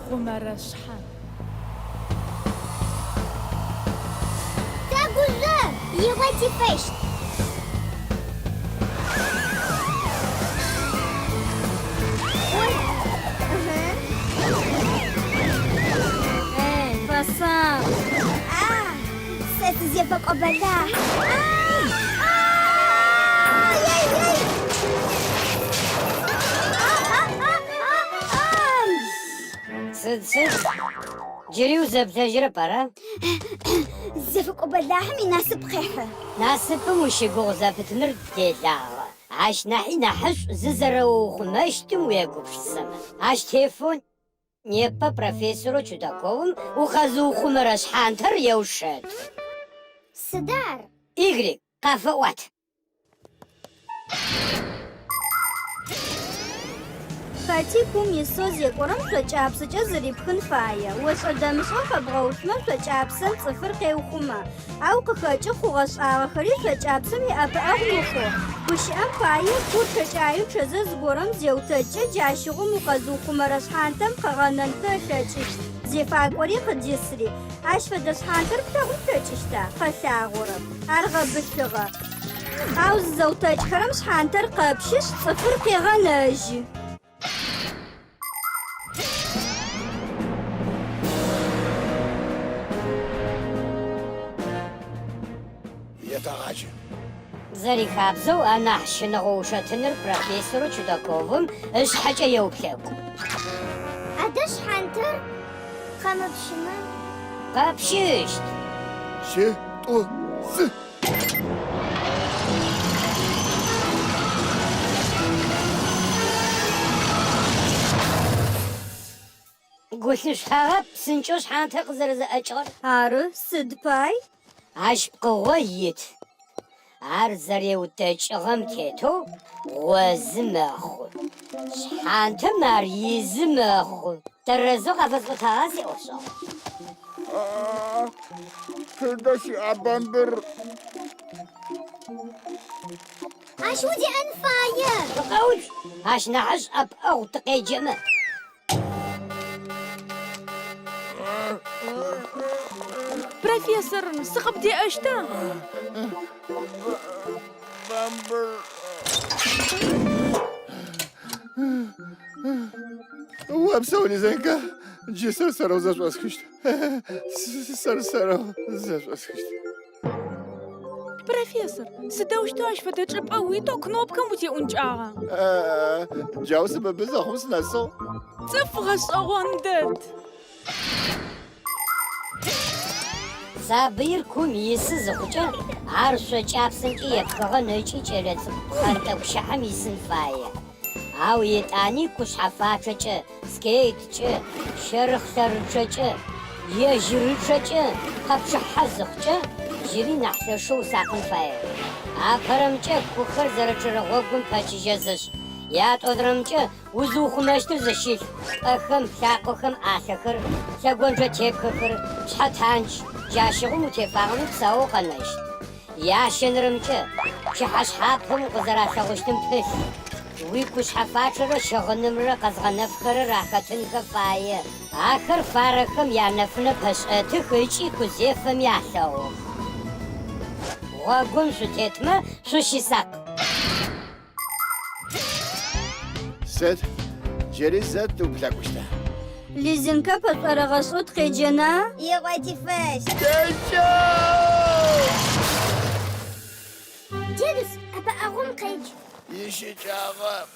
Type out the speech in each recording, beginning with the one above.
Къэзыухъумэрэ шъхьант. Тэгужъо, игъо тифэщт. Эй, фэсакъ! А, сэ сызефэкӏо бэлахь. Сыд, сыд? Джыри узэблэжьырэп, ара? Зефэкӏо бэлахьым инасып къехьы. Насыпым ущыгугъ зэпытыныр делагъэ. Ащ нахьи нахьышӏу зызэрэуухъумэщтым уегупшысэмэ. Ащ тефэу непэ профессорэу Чудаковым укъэзыухъумэрэ шъхьантэр еушэты. Сыда ар? Y, къафэӏуат. Хэти кум исэу зекӏорэм шъо кӏапсэкӏэ зырипхын фае. Ошӏэ-дэмышӏэу фэбгъэуцумэ шъо кӏапсэм цӏыфыр къеухъумэ. Ау къыхэкӏы хъугъэ-шӏагъэхэри шъо кӏапсэм иӏэпыӏэгъу мыхъоу. Гущыӏэм пае, кур чъэкӏаеу чъэзэ зыгорэм зеутэкӏы, джащыгъум укъэзыухъумэрэ шъхьантэм къыгъэнэнхэ ылъэкӏыщт, зефакӏори къыдисри. Ащ фэдэ шъхьантэр плъэгъун плъэкӏыщта? Къэлъагъорэп. Ар гъэбылъыгъэ. Ау зызэутэкӏхэрэм шъхьантэр къэпщышъ, цӏыфыр къегъэнэжьы. Етэгъаджэ. Зэрихабзэу, анахь щынэгъо ушэтыныр профессорэу Чудаковым ышъхьэкӏэ еуплъэкӏу. Адэ шъхьантэр къэмыпщымэ? Къэпщыщт. Щы, тӏу, зы. Гу лъышъутагъа псынкӏэу шъхьантэр къызэрэзэӏэкӏыгъэр? Ары, сыд пай? Ащ пкъыгъо ит. Ар зэреутэкӏыгъэм тетэу гъозы мэхъу. Шъхьантэм ар изы мэхъу. Тэрэзэу къафэсӏотагъа сиӏофшӏэгъу? Тыдэ щыӏа бамбыр? Ащ удеӏэн фае. Шъукъэуцу! Ащ нахьыжъ ӏэпыӏэгъу тыкъеджэмэ. Профессор, сыкъыбдеӏэщта? Бамбыр. Опсэу, Лизенька. Джы сэр-сэрэу зэшӏосхыщт. Сэр-сэрэу зэшӏосхыщт. Профессор, сыдэущтэу ащ фэдэ чӏыпӏэ уитэу кнопкэм утеӏункӏагъа? Джау сыбыбы зэхъум сынэсыгъ. Цӏыф гъэшӏэгъон дэд. Сабыир кум исы зыхъукӏэ, ар шъо кӏапсэмкӏэ епхыгъэн ыкӏи кӏэлэцӏыкӏу пхъэнтӏэкӏу щыхьэм исын фае. Ау етӏани кушъхьэфачъэкӏэ, скейткӏэ, щэрыхъ лъэрычъэкӏэ, ежьырычъэкӏэ къэпчъыхьэ зыхъукӏэ, джыри нахь лъэшэу усакъын фае. Апэрэмкӏэ кухэр зэрэчъэрэ гъогум пэчыжьэ зышӏ, ятӏонэрэмкӏэ узыухъумэщтыр зыщылъ, пӏэхэм, лъакъохэм ӏалъэхэр, лъэгонджэ тепхэхэр, шъхьэтандж, джащыгъум утефагъэми псаоу укъэнэщт. Ящэнэрэмкӏэ, пчыхьэшъхьапэм укъызэралъэгъущтым пылъ. Уикушъхьэфачъэрэ щыгъынымрэ къэзгъэнэфхэрэр ахэтынхэ фае. Ахэр фарэхэм янэфынэ пэшӏэтых ыкӏи кузефэми алъэгъух. Гъогум шъутетмэ, шъущысакъ. Сыд, джыри зэ тыуплъэкӏущта? Лизинкэ пэшӏорыгъэшӏэу тыкъеджэна? Игъо тифэщт. Кӏэкӏэу! Дедус, ӏэпыӏэгъум къедж. Ищыкӏагъэп.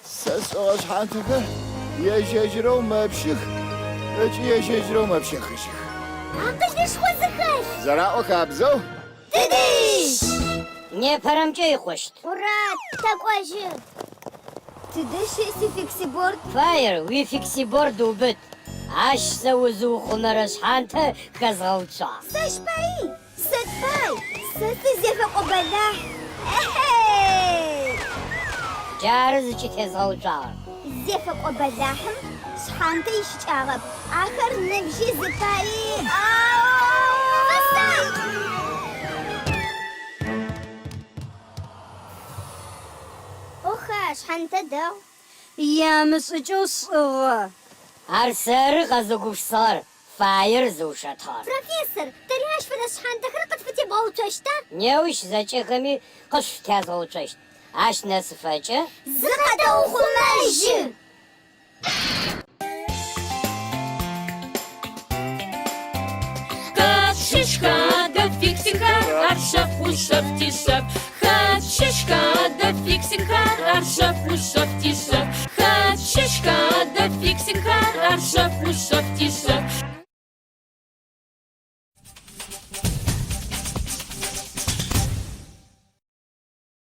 Сэ сшӏыгъэ шъхьантэхэр ежь-ежьырэу мэпщых ыкӏи ежь-ежьырэу мэпщэхыжьых. Акъылышхо зыхэлъ! Зэраӏо хабзэу. Тыдыщ! Непэрэмкӏэ икъущт. Ура! Тэкӏожьы! Тыдэ щыӏ сификсиборд? Фаер, уификсиборд убыт. Ащ сэ узыухъумэрэ шъхьантэ хэзгъэуцуагъ. Сэщ паий! Сыд пай? Сэ сызефэкӏо бэлахь! Эхьей! Джары зыкӏытезгъэуцуагъэр. Зефэкӏо бэлахьым шъхьантэ ищыкӏагъэп. Ахэр ныбжьи зыпари. Фэсакъ! Оха, шъхьантэ дэгъу. Ямышӏыкӏэу сшӏыгъэ. Ар сэры къэзыугупшысыгъэр, фаер зыушэтыгъэр. Профессор, тэри ащ фэдэ шъхьантэхэр къытфытебгъэуцощта? Неущ зэкӏэхэми къышъуфытезгъэуцощт. Ащ нэсыфэкӏэ. Зыкъэтэухъумэжьы! Хэт щыщха адэ фиксикхэр, ар шъэф ушъэф тишъэф. Хэт щыщха адэ фиксикхэр, ар шъэф ушъэф тишъэф. Хэт щыщха адэ фиксикхэр, ар шъэф.